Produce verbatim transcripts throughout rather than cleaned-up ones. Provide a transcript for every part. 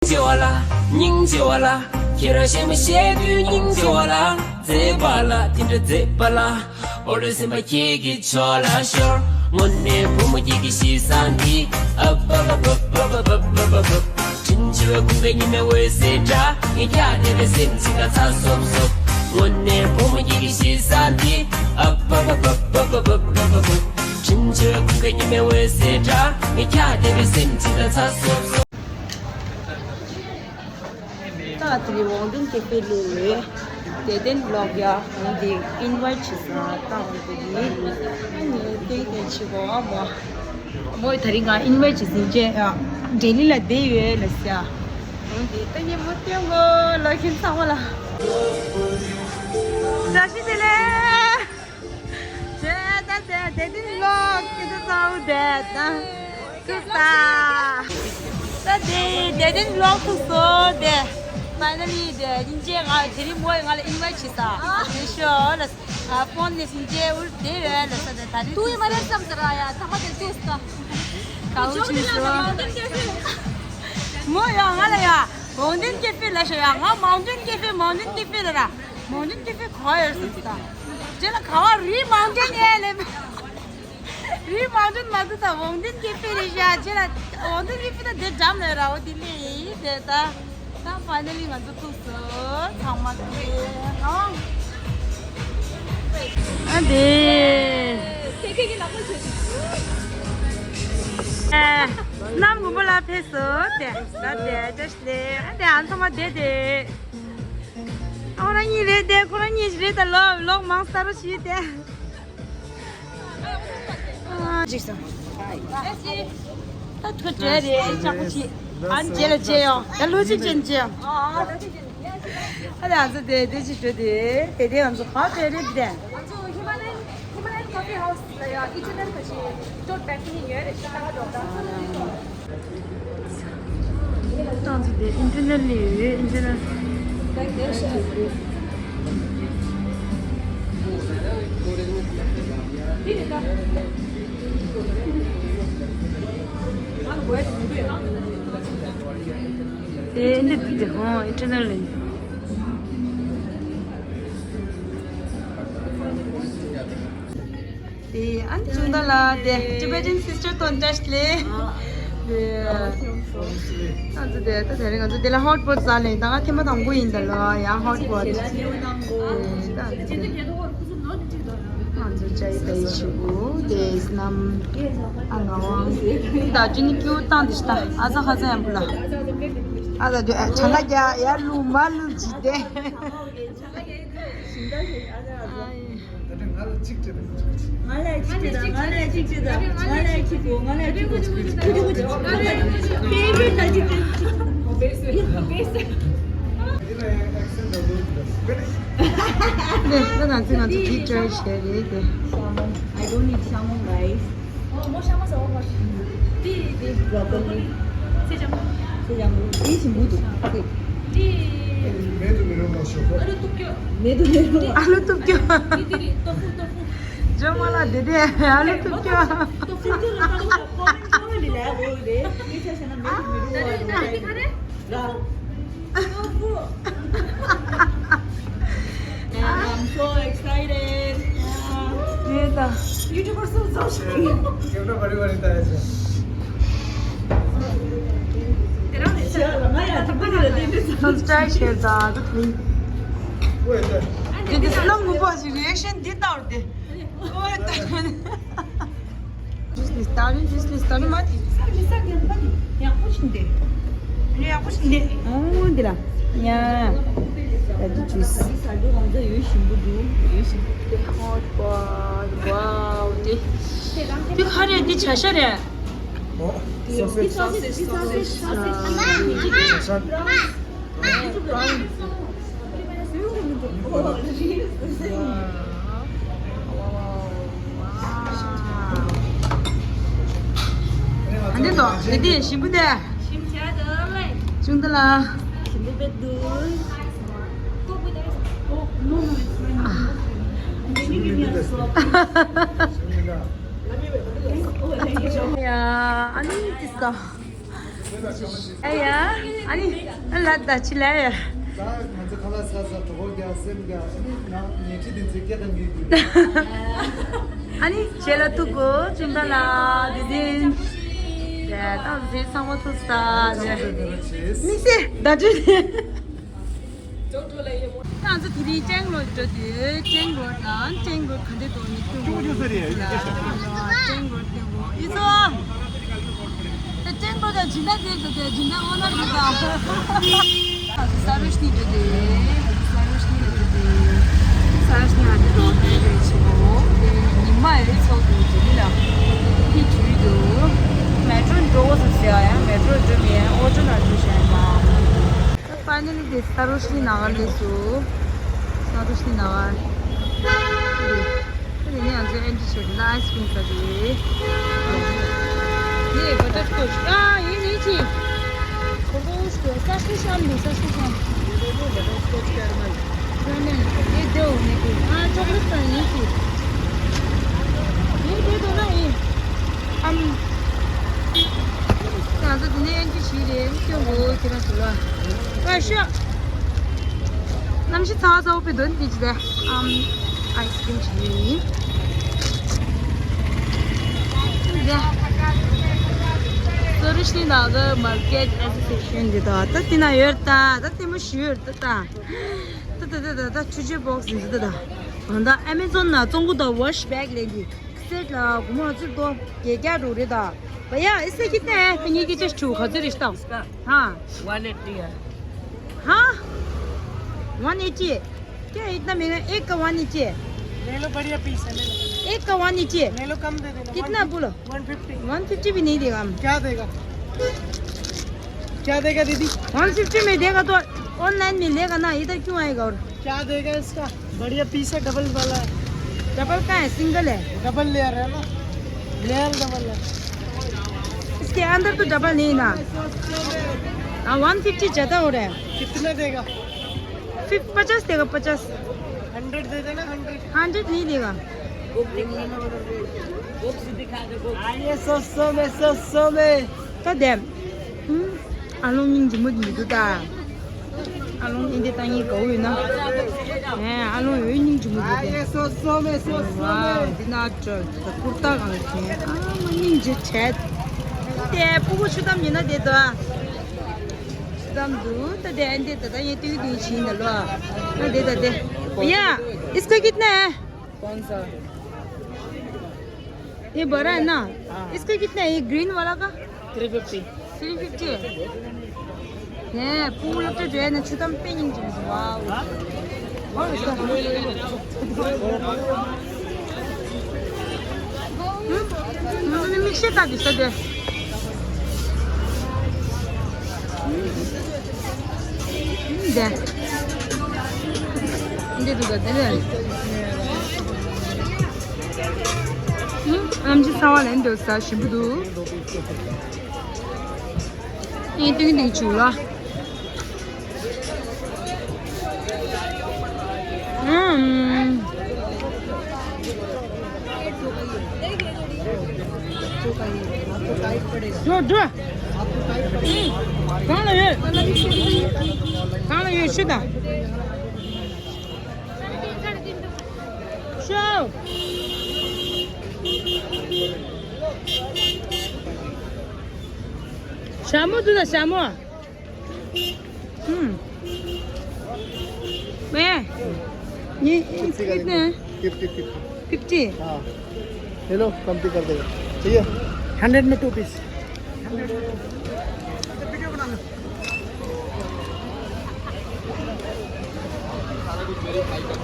ཆེ་བ་ལ། སྙིང་རྗེ་བ་ལ། ཁྱེད་རང་གཞས་མ་བཤད་དུས་སྙིང་རྗེ་བ་ལ། མཛེས་པ་ལ་དེ་འདྲ་མཛེས་པ་ལ། འོ་ལོ་སེམས་པ་ཁྱེད་ཀྱི་ཕྱོགས་ལ་ཤོར། དངོས་གནས་བུ་མོ་ཁྱེད་ཀྱི་གཤིས་བཟང་འདི། ཨ་བ་བ་བ། དྲིན་ཆེ་བའི་ཁུང་པའི་ཉི་མའི་འོད་ཟེར་འདྲ། ངས་ཁྱག་བརྡེབས་པའི་སེམས་ཅིག་ལ་ཚ་སོབ་སོབ། དངོས་གནས་བུ་མོ་ཁྱེད་ཀྱི་གཤིས་བཟང་འདི། ཨ་བ་བ་བ། དྲིན་ཆེ་བའི་ཁུང་པའི་ཉི་མའི་འོད་ཟེར་འདྲ། ངས་ཁྱག་བརྡེབས་པའི་སེམས་ཅིག་ལ་ཚ་སོབ་སོབ། ད་དེ་རིང་དབང་འདུས་ཀེ་ཧྥེ་ལ་ཡོད། བདེ་ལྡན་ལོག་ཡ་འོང་དེ་ཨིན་ཝའི་ཊི་བྱེད་ས་ད་འོང་དེ་ཡིན། ཨ་ནི་དེ་དེ་ཆི་གོ་ཨ་མོ། མོས་དེ་རིང་ང་ཨིན་ཝའི་ཊི་བྱེད་ཟིན་ཅེ་ཡ། ལྡི་ལི་ལ་བསྡད་ཡོད་ལ་ཟེར། འོང་དེ་ད་ཉིན་མོ་སྟོན་གོ་ལ་ཁྱིམ་ཚང་མ་ལ། བཀྲ་ཤིས་བདེ་ལེགས། དེ་ད་དེ་དེ་དེ་ལོག་གི་དུ་ཚང་དེ་ད་ཀུ་ས། ད་དེ་དེ་དེ་ལོག་ཐུག་སོ་དེ། ཕའི་ནལ་ལི་དེ་ཉིན་རྗེས་ང་དེ་རིང་མོ་ཡིས་ང་ལ་ཨིན་ཝའི་ཊི་བྱེད་ས་དེ་ཤོ་ལ། ཕོན་ནས་ཉིན་རྗེས་འུར་དེ་ཡོད་ལ་ས་དེ་ད་རིང་ཏུ་ཡི་མ་རེད་བསམ་ཟེར་ར་ཡ་ཐ་མ་དེ་ཏུ་ས། ད་འུ་ཅི་སོ། མོ་ཡ་ང་ལ་ཡ་མའུན་ཊེན་ཀེ་ཧྥེ་ལ་ཤོ་ཡ། ང་མའུན་ཊེན་ཀེ་ཧྥེ་མའུན་ཊེན་ཀེ་ཧྥེ་ལ་ར། མའུན་ཊེན་ཀེ་ཧྥེ་ག་པར་ཡོད་ཟེར་ད། རྗེས་ལ་ག་པར་རི་མའུན་ཊེན་ཡས་ལེ། རི་མའུན་ཊེན་མ་འདུག་ད་དབང་འདུས་ཀེ་ཧྥེ་རེད་ཤག་རྗེས་ལ་དབང་འདུས་ཀེ་ཧྥེ་ད་དེ་འགྲམ་ལ་ར་འོ་དེ་ལེ་ཡིན་དེ་ད། ད་ཕའི་ནལ་ལི་ང་ཚོ་ཐུག་སོང་ཚང་མ་དེ་ཨང་། ཨ་དེ། གནམ་སྒོམ་པ་ལ་ཕེབས་སོང་དེ། ད་དེ་ཅོ་ཤི་ལེ། ཨ་དེ་ཨ་ཚང་མ་དེ་དེ། ཁོ་རང་གཉིས་རེད་དེ། ཁོ་རང་གཉིས་རེད་དེ། ལོག་ལོག་མང་སྟ་རུ་ཞིག་དེ། ཨ་ཅིག་སོང་། ད་ཐུག་འདྲ་རེད་ཅག་པོ་ཅིག་ཨ་ནི་རྗེས་ལ་མཇལ་ཡོང་། ད་ལོ་གཅིག་ཅན་མཇལ་ཡོང་། ཨ་ད་ང་ཚོ་དེ་དེ་ཅིག་འགྲོ་དེ་དེ་དེ་ང་ཚོ་ག་འདྲ་རེད་དེ། ང་ཚོ་ཧི་མ་ལ་ཡན་ཧི་མ་ལ་ཡན་ཀོ་ཕི་ཧའུ་སི་ལ་ཡ་ཨི་ཊར་ནེཊ་ག་ཅིག་ཏོར་བེག་ནི་ཡོད་རེད་ཤག་ད་ག་འགྲོ་ད། ཏང་ཙི་དེ་ཨིན་ཊར་ནེཊ་ལ་ཡོད། ཨིན་ཊར་ནེཊ། དེ་འདི་དེ་ཧོ་ཨིན་ཊར་ནེཊ་ལ་ཡོད། དེ་ཨ་ནི་ཅུང་ད་ལ་དེ་Tibetan sister དང་བཀྲ་ཤིས་བདེ་ལེགས། དེ་ང་ཚོ་དེ་ད་དེ་རིང་ང་ཚོ་དེ་ལ་ཧོཊ་པོཊ་ཟ་ལེ། ད་ང་ཐེངས་མ་དང་པོ་ཡིན་ད་ལ་ཡང་ཧོཊ་པོཊ་དེ་ད་ང་ཚོ་ཅའི་ད་ཡི་ཞུ་གུ་དེ་སྣམ་ཨ་ང་བང་ད་ཅི་ནི་ཀྱུ་བཏང་དེ་ཤི་ད་ཨ་ཛ་ཧ་ཛ་ཡང་བུ་ལ་ཨ་ད་དུ་ཨ་ཆ་ང་རྒྱ་ཡར་ལུ་མར་ལུ་ཇི་དེ། ང་ལ་གཅིག་སྤྲད་དང་། ང་ལ་གཅིག་སྤྲད་དང་། ང་ལ་གཅིག་སྤྲད་དང་། ང་ལ་གཅིག་སྤྲད་དང་། ང་ལ་གཅིག་སྤྲད་དང་། ང་ལ་གཅིག་སྤྲད་དང་། ཕེ་ཝ་རི་ཊི་ལ་གཅིག་སྤྲད་དང་། ད་ང་ཚོ་ང་ཚོ་འདི་ཊ་རའི་བྱས་རེད་དེ། I don't eat salmon, guys. ཨོ་མོ་ཤ་མ་ཟ་འོ་མ། འདི་འདི་Broccoli. སེ་ལྕམ། སེ་ལྕམ་འདི་ཞིམ་པོ་འདུག་འདི་མེད་དུ་མི་རུང་བ་ཞོག་ཨ་ལུ་གཏུབ་སྐྱོ། མེད་དུ་མི་རུང་བ། ཨ་ལུ་གཏུབ་སྐྱོ། འདི་འདི་རེད་ཏོ་ཧྥུ་ཏོ་ཧྥུ། ཇོ་མ་ལ་འདི་འདི་ཨ་ལུ་གཏུབ་སྐྱོ། ཏོ་ཧྥུ་ཏོ་ཧྥུ་ལ་ཏོ་ཧྥུ་ཏོ་ཧྥུ་ལ་ལ་ལ་ལ་ལ། ད་རེད་ད་རེད་ད་རེད། I'm so excited. ཡོད་ད། YouTuber སུ་ཚོགས་ཤིག་ཁྱེད་རང་བ་རི་བ་རི་ད་ཡ་ཆ། དེ་རང་རེད་ཤག་ང་ཡང་དེ་པ་རི་ལ་དེ་འདྲ་ཚོ་སི་ཀྲའིབ་བྱས་ད་ད་ཐུང་། ཨོ་ཡ་ད། དེ་དེ་སྣམ་སྨུག་པོ་ཞིག་རི་ཨེག་ཤན་འདི་ལྟ་བར་དེ། ཨོ་ཡ་ད། ཇུས་ལིས་ཏཱ་ལིན་ཇུས་ལིས་ཏཱ་ལིན་མ་དེ། ཡག་པོ་ཞིག་འདི། ཡག་པོ་ཞིག་འདི། ཨོ་འདི་ལ། ཡ། ད་ཅི་ཇུས། ཧོཊ་པོཊ། ཝའོ་དེ། དེ་ག་རེད། འདི་བྱ་ཤ་རེད། ཨོ། སོ་སེ་ཇི། སོ་སེ་ཇི། སོ་སེ་ཇི། བྱ་ཤ། ཨ་ནི་དོ་དེ་དེ་ཞིམ་པོ་དེ། ཞིམ་ཆ་དོ་ལེ། ཅུང་ད་ལ། ཞིམ་པོ་བེད་དུ། ཡ་ཨ་ནི་དེ་ས། ཨ་ཡ། ཨ་ནི་ཨ་ལ་ད་ཅི་ལ་ཡ། ད་ང་ཚོ་ཁ་ལག་ཟ་ཟ་གྲོད་ཁོག་རྒྱགས་སེམས་རྒྱགས། ཨ་ནི་ང་ཉལ་ཁྲི་དེ་ཚོའི་སྐད་བཏང་གི་འདུག་ཨ་ནི་བྱེད་ལ་ཐུག་གོ་ཅུང་ད་ལ་དེ་དེ། ད་ད་དེ་ཚང་མ་ཐུག་ས་དེ། མི་སེ་ད་དུ་དེ། ང་ཚོ་དེ་རིང་ཀྲེང་རོ་འགྲོ་དུས་ཀྲེང་རོ་དང་ཀྲེང་རོ་ག་འདྲ་འདུག་ནི་ཀྲེང་རོ་ཀྲེང་རོ་དེ་འོ་ཡི་ཚོ། ད་ཀྲེང་རོ་དང་སྦྱིན་བདག་དེ་ཚོ་དེ་སྦྱིན་བདག་ཨོ་ནར་རེད་པ། ས་རོ་ཤི་ནི་འགྲོ་དུས་ས་རོ་ཤི་ནི་ལ་འགྲོ་དུས་ས་རོ་ཤི་ནི་ང་འདི་འགྲོ་དུས་རེད་ཆེ་མོ། དེ་ཉི་མ་ཡོད་ཚོགས་འདུག་དེ་ལ་དེ་དུས་འདུག་མེ་ཊྲོ་འགྲོ་དགོས་སོང་ཟེར་ཡ། ཡང་མེ་ཊྲོ་འགྲོ་མི་ཡང་ཨོ་ཊོ་ནང་འགྲོ་བཞིན་པ། Finally, this Sarojini Nagar Lesu. Sarojini Nagar. Ini yang saya entry check lah, ice cream tadi. Ni, butterscotch. Ah, ini sih. Butterscotch. Sasha Sham ni, Sasha Sham. Butterscotch caramel. Caramel. Ye do, ni do. Ah, chocolate kan ni sih. Ye do na ye. Am. ང་ཚོ་འདི་ནས་ཨེན་ཊི་བྱས་རེད། སྐྱོ་བོ་ཁྱེད་རང་ཚོ་ལ། ཨ་ཤོ། གནམ་གཤིས་ཚ་བ་ཚ་བོ་དཔེ་འདོན་འདི་ཅི་དེ། ཨམ། ཨའི་སི་ཀྲིམ་བྱས་ཡིན། འདི། Sarojini Nagar Market Association འདི་དང་ད་དེ་ན་ཡོད་ད། ད་ལྟད་མོ་ཞིག་ཡོད་ད། ད་ད་ད་ད་ད་ཆུ་ཆུ་བོག་སི་འདི་ད་ད། ད་ཨ་མེ་ཛོན་ན་བཙོང་གོ་ད་ཝོཤ་བེག་ལེན་གི། सेट ला घुमा से दो। ये क्या रो रे दा? भैया, इससे कितने हैं? ये की जस्ट छू खजूर रिश्ता। इसका हाँ। वन एटी है। हाँ? वन एटी है? क्या इतना महंगा? एक का वन एटी है। ले लो, बढ़िया पीस है, ले लो। एक का वन एटी है? ले लो, कम दे देना। कितना बोलो? One fifty. वन फिफ्टी भी नहीं देगा हम। क्या देगा? क्या देगा दीदी? वन फिफ्टी में देगा तो ऑनलाइन में लेगा ना, इधर क्यों आएगा? और क्या देगा इसका? बढ़िया पीस है, डबल वाला है। डबल का है, सिंगल है? डबल लेयर है ना, लेयर डबल है। इसके अंदर तो डबल नहीं ना। हाँ, वन फिफ्टी ज़्यादा हो रहा है। कितना देगा? फिफ पचास देगा, पचास। हंड्रेड दे देना, हंड्रेड। हंड्रेड नहीं देगा। आइए, सौ सौ में, सौ सौ में। तो दे। हम्म। ཨ་ལོང་སྙིང་རྗེ་མོ་འདུག་ད། ཨ་ལོང་ཨེ་འདི་ལྟ་ཡིན་གོ་ཡོད་ན། ཨེ་ཨ་ལོང་ཡོད་སྙིང་རྗེ་མོ་འདུག་ད། ཨ་ཡེ་སོ་སོ་མེ་སོ་སོ་མེ། ཝའོ། འདི་ན་ཅོ་ད་ཀུར་ཏ་གང་ལ་ཁྱེར། ཨ་མ་སྙིང་རྗེ་བྱས། དེ་ཕྲུ་གུ་ཆུ་དམ་ཡིན་ན་དེ་ད། ཆུ་དམ་འདུག་ད། དེ་ཨེ་འདི་ད་ད་ཡེ་ཏུའི་ཏུའི་བྱིན་ད་ལོ། ཨ་དེ་ད་དེ། भैया, इसका कितना है? कौन सा? ये बड़ा है ना? हाँ। इसका कितना है, ये ग्रीन वाला का? Three fifty. थ्री फिफ्टी है। ये पूरा तो जो है ना, छुतम पे नहीं चीज। वाओ। और इसका? हम्म? हम्म, मिक्सर का भी सदे। हम्म, दे। दे, दे, दे, दे। ཨམ་ཆི་ཚ་བ་ལེན་འདོད་ས་ཞིམ་པོ་འདུག་ཨེ་ཏིང་ཏིང་བྱུག་ལ། ཨམ། འགྲོ་འགྲོ། གང་ལ་ཡོད། གང་ལ་ཡོད་ཤི་ད། ཤོ། ཞྭ་མོ་འདུག་ད་ཞྭ་མོ། हम्म। मैं ये कितने हैं? Fifty fifty. फिफ्टी। हाँ। ये लो, कमती कर देगा। चाहिए? हंड्रेड में टू पीस।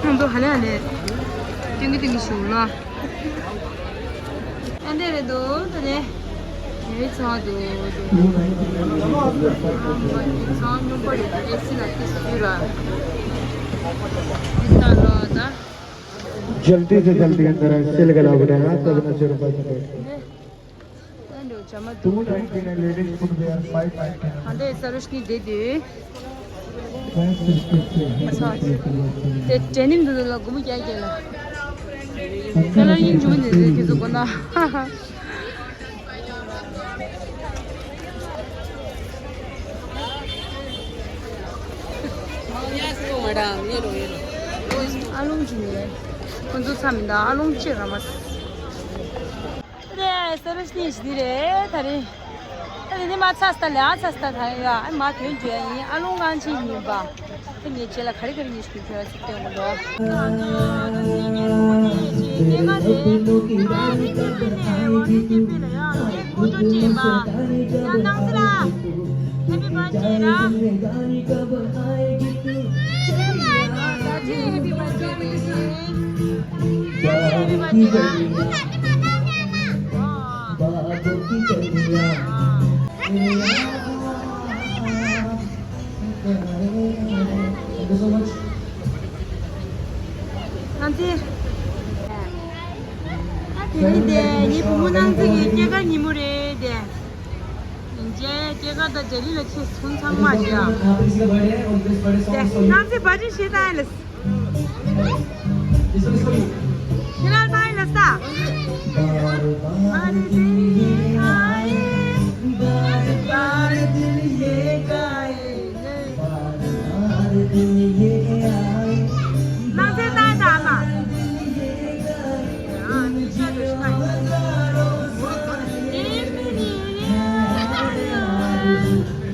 ཁོང་ཚོ་ཧ་ལས་ཧ་ལས་ཏིང་གི་ཏིང་གི་ཞུ་ལ། ཨ་འདྲ་རེད་འདུག་ད་ནས་ངའི་ཚང་དུ་འདུག་ཚང་སྨྱུག་པ་རེད་འདུག་ཨེ་སི་ལ་ཏིས་ཡོད་ར། ཨེ་སི་ལ་ལོ་ད། जल्दी से जल्दी अंदर आए, सिल गला बढ़ाना, सब नजर ऊपर से बैठ। Two ninety-nine ladies footwear, five ninety-nine. ཨ་འདྲ་ས་རུ་ཤི་དེ་དེ། དེ་ཌེ་ནིམ་དུ་ལ་སྒོར་མོ་བརྒྱ་བརྒྱ་ལ། ཁ་ལར་ཡིན་འཇུ་མི་འདི་དེ་ཚོ་གོ་ན། ཨ་ལོང་གཅིག་ནས་ཁོ་ཚོ་མཚམས་མི་འདའ། ཨ་ལོང་གཅིག་ར་མ། རེད། ས་རུ་སྟེང་ཞིག་འདི་རེད་ད་རེད། ད་རེད་ནི་མ་ཚ་སྟ་ལེ། ཨ་ཚ་སྟ་ད་ཡ། ཨ་མ་དོན་བརྗོད་ཡིན། ཨ་ལོང་གང་ཆེ་ཡིན་པ། ད་ངས་རྗེས་ལ་ག་རེ་ག་རེ་ངས་ཞུ་ཁྱོད་ཚིག་སྟོན་གོ་འགྲོ། Happy birthday to you. Happy birthday. Happy birthday. Thank you so much. ང་ཚོའི། ཨ་དེ་རིང་དེ་ངའི་བུ་མོ་ནང་ཚན་གྱི་སྐྱེས་སྐར་ཉིན་མོ་རེད་དེ། ཡིན་ཅེ་སྐྱེས་སྐར་དང་རྒྱ་རིགས་ལ་ཁྱེད་ཚོ་ཚང་མ་ཡ། དེ་ནང་ཚན་བ་ཅི་ཤེས་ད་ཡིན་ལ། ཁྱེད་རང་ཚང་ཡིན་ལ་ས། ནང་ཚན་ད་ཡིན་ད་ཨ་མ།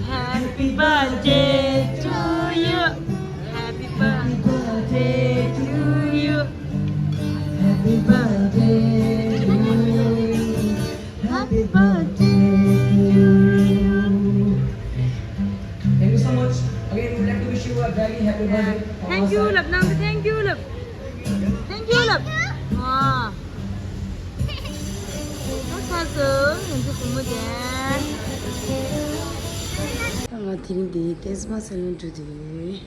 Happy birthday to you. Happy birthday to you. Happy birthday to you. Happy birthday to you. Thank you so much. Again, we would like to wish you a very happy birthday. Thank you, love. Thank you, love. Thank you, love. ཨ། ད་ཚར་སོང་། ཡང་ཅིག་བུ་མོ་དེ། ད་ང་དེ་རིང་འདི་ཏེན་སི་མ་སེ་ལོན་འགྲོ་དུས་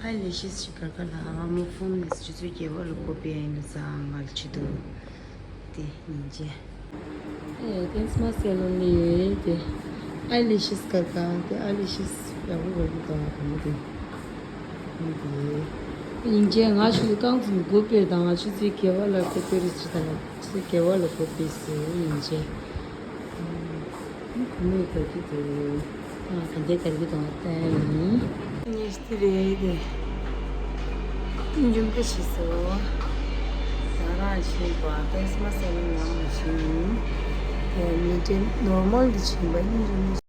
ཨའི་ལེ་ཤེས་ཤིག་གར་ག་ལ་ཨ་མོ་ཕོན་ནས་ཇུ་ཚོད་བརྒྱད་པ་ལ་གོ་པའི་ཨིན་ལ་ཟ་ང་ལ་ཆི་དུ་དེ་ཡིན་ཅེ། ཨེ་ཏེན་སི་མ་སེ་ལོན་ནས་ཡོད་དེ། ཨའི་ལེ་ཤེས་གར་ག་དེ་ཨའི་ལེ་ཤེས་ཡག་པོ་གར་གི་དང་བ་ག་མོ་དེ། ཡིན་ཅེ་ང་ཆུ་ཚོད་རྐང་ཙམ་སྒུག་པའི་དང་ང་ཆུ་ཚོད་བརྒྱད་པ་ལ་ཀོ་པེ་རི་སི་དང་ཆུ་ཚོད་བརྒྱད་པ་ལ་ཀོ་པེ་སི་ཡིན་ཅེ། ཁོ་མོས་གར་གི་འདུག་ཨ་ག་འདྲ་གར་གི་འདུག་ཨ་ལྟ་ཡིན། ཉེ་ཤི་རེད་དེ། འཇུམ་པ་ཤི་སོ། ད་རང་ཕྱིན་པ་ཏེན་སི་མ་སེ་ལོན་ནང་ལ་ཕྱིན། དེ་མི་ཏྲེ་ནོར་མལ་དུ་ཕྱིན་པ་ཡིན་འཇུམ།